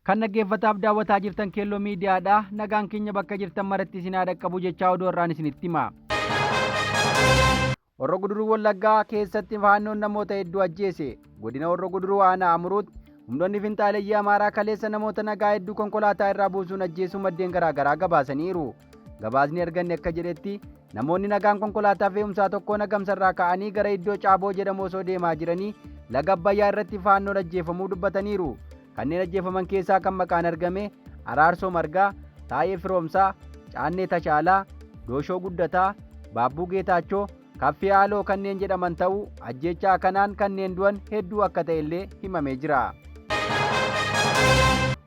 Kan dhaggeeffataaf daawwataa jirtan Keelloo Miidiyaadha. Nagaan keenya bakka jirtan maratti isin haa dhaqqabu jechaa oduu har'aan isinitti hima. Horro Guduruu Wallaggaa keessatti faannoon namoota hedduu ajjeese. Godina Horro Guduruu aanaa Amuruutti humnoonni finxaaleyyii Amaaraa kaleessa namoota nagaa hedduu konkolaataa irraa buusuun ajjeesuu maddeen garaagaraa gabaasaniiru. Gabaasni arganne akka jedhetti namoonni nagaan konkolaataa fe'umsaa tokkoon Agamsarraa ka'anii gara iddoo Caaboo jedhamu osoo deemaa jiranii laga Abbayyaa irratti faannoon ajjeefamuu dubbataniiru. Kanneen ajjeefaman keessaa kan maqaan argame Araarsoo Margaa, Taayee Firoomsaa, Caannee Tashaalaa, Dooshoo Guddataa, Baabbuu Geetaachoo, Kaffee Haaloo kanneen jedhaman ta'uu ajjeechaa kanaan kanneen du'an hedduu akka ta'ellee himamee jira.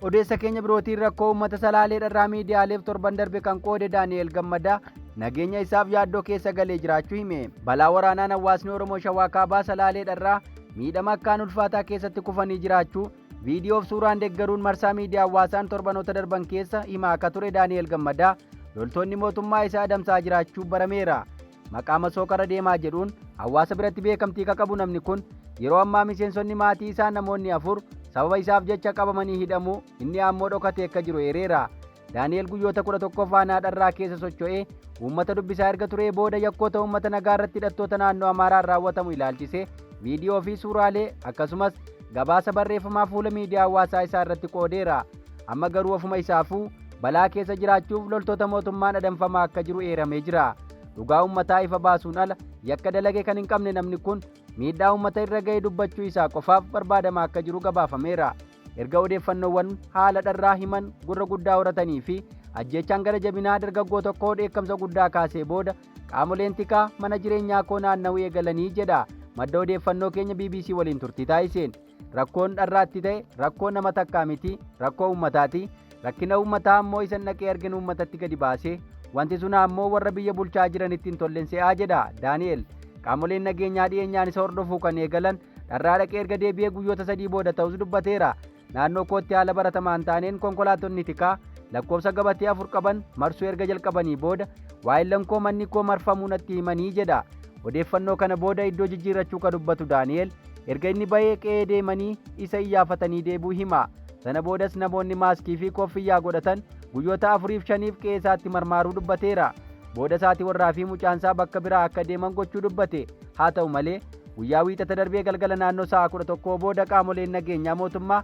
Odeessa keenya birootiin rakkoo uummata Salaalee dharraa miidiyaaleef torban darbe kan qoode Daani'eel Gammadaa nageenya isaaf yaaddoo keessa galee jiraachuu hime. Balaa waraanaan hawaasni Oromoo Shawaa Kaabaa Salaalee dharraa miidhama akkaan ulfaataa keessatti kufanii jiraachuu viidiyoof suuraan deeggaruun marsaa miidiyaa hawaasaan torbanoota darban keessa himaa akka ture Daani'eel Gammadaa loltoonni mootummaa isa adamsaa jiraachuu barameera. Maqaa masoo kara deemaa jedhuun hawaasa biratti beekamtii ka qabu namni kun yeroo ammaa miseensonni maatii isaa namoonni 4 sababa isaaf jecha qabamanii hidhamuu inni ammoo dhokatee akka jiru eereera. Daani'eel guyyoota 11 aanaa dharraa keessa socho'ee uummata dubbisaa erga turee booda yakkoota uummata nagaa irratti hidhattoota naannoo Amaaraan raawwatamu ilaalchisee viidiyoo fi suuraalee akkasumas gabaasa barreeffamaa fuula miidiyaa hawaasaa isaa irratti qoodeera. Amma garuu ofuma isaafuu balaa keessa jiraachuuf loltoota mootummaan adamfamaa akka jiru eeramee jira. Dhugaa uummataa ifa baasuun ala yakka dalage kan hin qabne namni kun miidhaa uummata irra ga'e dubbachuu isaa qofaaf barbaadamaa akka jiru gabaafameera. Erga odeeffannoowwan haala dharraa himan gurra guddaa horatanii fi ajjeechaan gara jabinaa dargaggoo tokkoo dheekkamsa guddaa kaasee booda qaamoleen tikaa mana jireenyaa koo naanna'uu eegalanii jedha madda odeeffannoo keenya BBC waliin turtii taasiseen. Rakkoon dharraatti ta'e rakkoo nama takkaa miti, rakkoo uummataati. Rakkina uummataa ammoo isan dhaqee arginu uummatatti gadi baasee wanti sun ammoo warra biyya bulchaa jiranitti hin tollen se'aa jedha Daani'el. Qaamoleen nageenyaa dhiyeenyaan isa hordofuu kan eegalan dharraa dhaqee erga deebi'ee guyyoota 3 booda ta'us dubbateera. Naannoo kootti haala baratamaa hin taaneen konkolaattonni tikaa lakkoofsa gabatee 4 qaban marsuu erga jalqabanii booda waayillan koo manni koo marfamuu natti himanii jedha. Odeeffannoo kana booda iddoo jijjiirrachuu ka dubbatu Daani'el erga inni bahee qe'ee deemanii isa iyyaafatanii deebi'uu hima. Sana boodas namoonni maaskii fi kooffiyyaa godhatan guyyoota 4f 5f qe'ee isaatti marmaaruu dubbateera. Booda haati warraa fi mucaansaa bakka biraa akka deeman gochuu dubbate. Haa ta'u malee guyyaa wiixata darbee galgala naannoo sa'a 11 booda qaamoleen nageenyaa mootummaa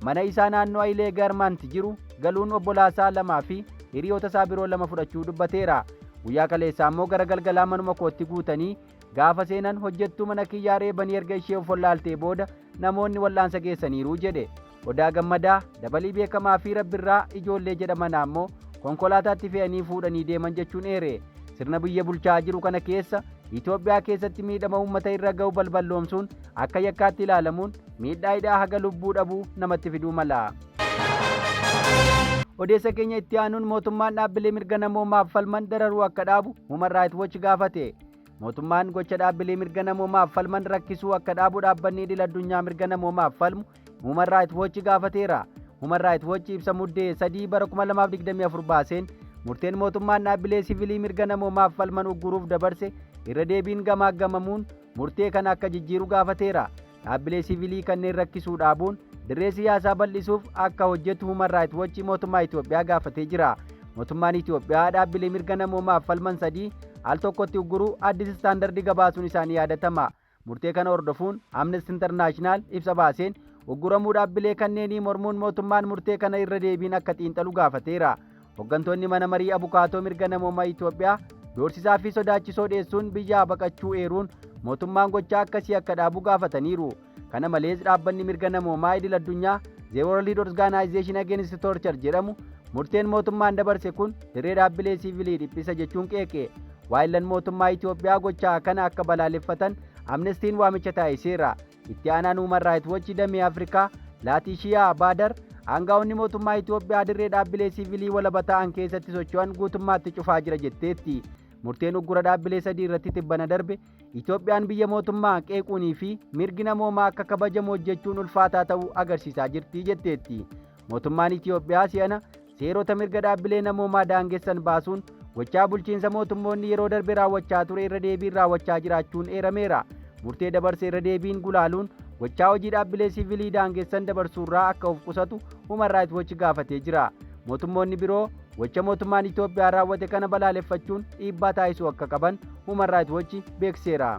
mana isaa naannoo Ayilee Gaarmaanti jiru galuun obbolaasaa 2 fi hiriyoota isaa biroo 2 fudhachuu dubbateera. Guyyaa kaleessaa immoo gara galgalaa manuma kootti guutanii gaafa seenan hojjettuu mana kiyyaa reebanii erga ishee of wallaaltee booda namoonni wal'aansa geessaniiru jedhe. Odaa Gammadaa, Dabalii Beekamaa fi Rabbirraa ijoollee jedhaman ammoo konkolaataatti fe'anii fuudhanii deeman jechuun eere. Sirna biyya bulchaa jiru kana keessa Itoophiyaa keessatti miidhama uummata irra ga'u balballoomsuun akka yakkaatti ilaalamuun miidhaa hidhaa haga lubbuu dhabuu namatti fiduu mala. Odeessa keenya itti aanuun mootummaan dhaabbilee mirga namoomaaf falman dararuu akka dhaabu Human Rights Watch gaafate. Mootummaan gocha dhaabbilee mirga namoomaaf falman rakkisuu akka dhaabu dhaabbanni idil addunyaa mirga namoomaaf falmu Human Rights Watch gaafateera. Human Rights Watch ibsa Muddee 3 bara 2024 baaseen murteen mootummaan dhaabbilee sivilii mirga namoomaaf falman ugguruuf dabarse irra deebiin gamaaggamamuun murtee kana akka jijjiiru gaafateera. Dhaabbilee sivilii kanneen rakkisuu dhaabuun dirree siyaasaa bal'isuuf akka hojjetu Human Rights Watch mootummaa Itoophiyaa gaafatee jira. Mootummaan Itoophiyaa dhaabbilee mirga namoomaaf falman 3 al tokkotti ugguruu Addis Standard gabaasuun isaanii yaadatama. Murtee kana hordofuun Amnesty International ibsa baaseen ugguramuu dhaabbilee kanneenii mormuun mootummaan murtee kana irra deebiin akka xiinxalu gaafateera. Hoggantoonni mana marii abukaatoo mirga namoomaa Itoophiyaa doorsisaa fi sodaachisoo dhiyeessuun biyyaa baqachuu eeruun mootummaan gochaa akkasii akka dhaabu gaafataniiru. Kana malees dhaabbanni mirga namoomaa idil addunyaa The World Organization Against Torture jedhamu murteen mootummaan dabarse kun dirree dhaabbilee siivilii dhiphisa jechuun qeeqe. Waayillan mootummaa Itoophiyaa gochaa kana akka balaaleffatan Amnestiin waamicha taasiseera. Itti aanaan Human Rights Watch damee Afrikaa Laatishiyaa Baadar aangaa'onni mootummaa Itoophiyaa dirree dhaabbilee siivilii walaba ta'an keessatti socho'an guutummaatti cufaa jira jetteetti. Murteen uggura dhaabbilee 3 irratti tibbana darbe Itoophiyaan biyya mootummaa qeequunii fi mirgi namoomaa akka kabajamu hojjechuun ulfaataa ta'uu agarsiisaa jirti jetteetti. Mootummaan Itoophiyaa si'ana seerota mirga dhaabbilee namoomaa daangessan baasuun gochaa bulchiinsa mootummoonni yeroo darbe raawwachaa ture irra deebiin raawwachaa jiraachuun eerameera. Murtee dabarse irra deebiin gulaaluun gochaa hojii dhaabbilee siivilii daangessan dabarsuurraa akka of qusatu Human Rights Watch gaafatee jira. Mootummoonni biroo gocha mootummaan Itoophiyaa raawwate kana balaaleffachuun dhiibbaa taasisuu akka qaban Human Rights Watch beeksiseera.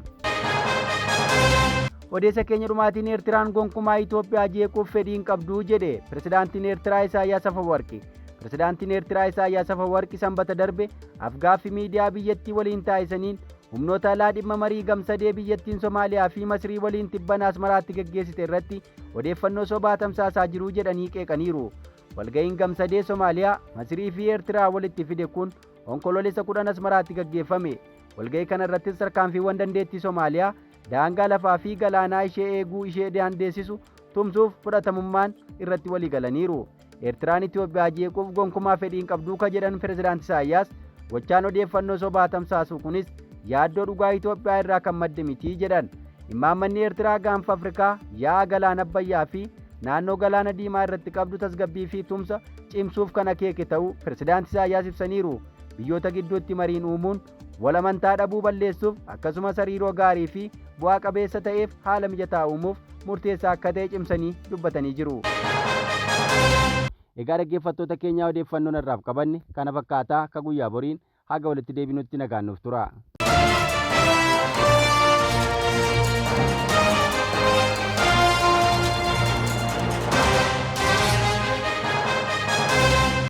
Odeessa keenya dhumaatiin Eertiraan gonkumaa Itoophiyaa jeequuf fedhii hin qabdu jedhe Pirezidaantiin Eertiraa Isaayyaas Afawarqi. Pirezidaantiin Eertiraa Isaayyaas Afawarqi Sanbata darbe afgaaffii miidiyaa biyyattii waliin taasisaniin humnoota alaa dhimma marii gamsadee biyyattiin Somaaliyaa fi Masrii waliin tibbana Asmaraatti geggeessite irratti odeeffannoo sobaa tamsaasaa jiru jedhanii qeeqaniiru. Walga'iin gamsadee Somaaliyaa, Masrii fi Eertiraa walitti fide kun Onkoloolessa 10 Asmaraatti gaggeeffame. Walga'ii kana irrattis tarkaanfiiwwan dandeettii Somaaliyaa daangaa lafaa fi galaanaa ishee eeguu ishee dandeessisu tumsuuf fudhatamummaan irratti waliigalaniiru. Eertiraan Itoophiyaa jeequuf gonkumaa fedhii hin qabduu ka jedhan Pirezidaant Isaayyaas, gochaan odeeffannoo sobaa tamsaasuu kunis yaaddoo dhugaa Itoophiyaa irraa kan madde miti jedhan. Imaammanni Eertiraa gaanfa Afrikaa, yaa'a galaana Abbayyaa fi naannoo galaana Diimaa irratti qabdu tasgabbii fi tumsa cimsuuf kan akeeke ta'uu Pirezidaant Isaayyaas ibsaniiru. Biyyoota gidduutti mariin uumuun wal amantaa dhabuu balleessuuf akkasumas hariiroo gaarii fi bu'aa qabeessa ta'eef haala mijataa uumuuf murteessaa akka ta'e cimsanii dubbatanii jiru. Egaa dhaggeeffattoota keenyaa odeeffannoon har'aaf qabanne kana fakkaataa akka guyyaa boriin haga walitti deebinutti nagaan nuuf tura.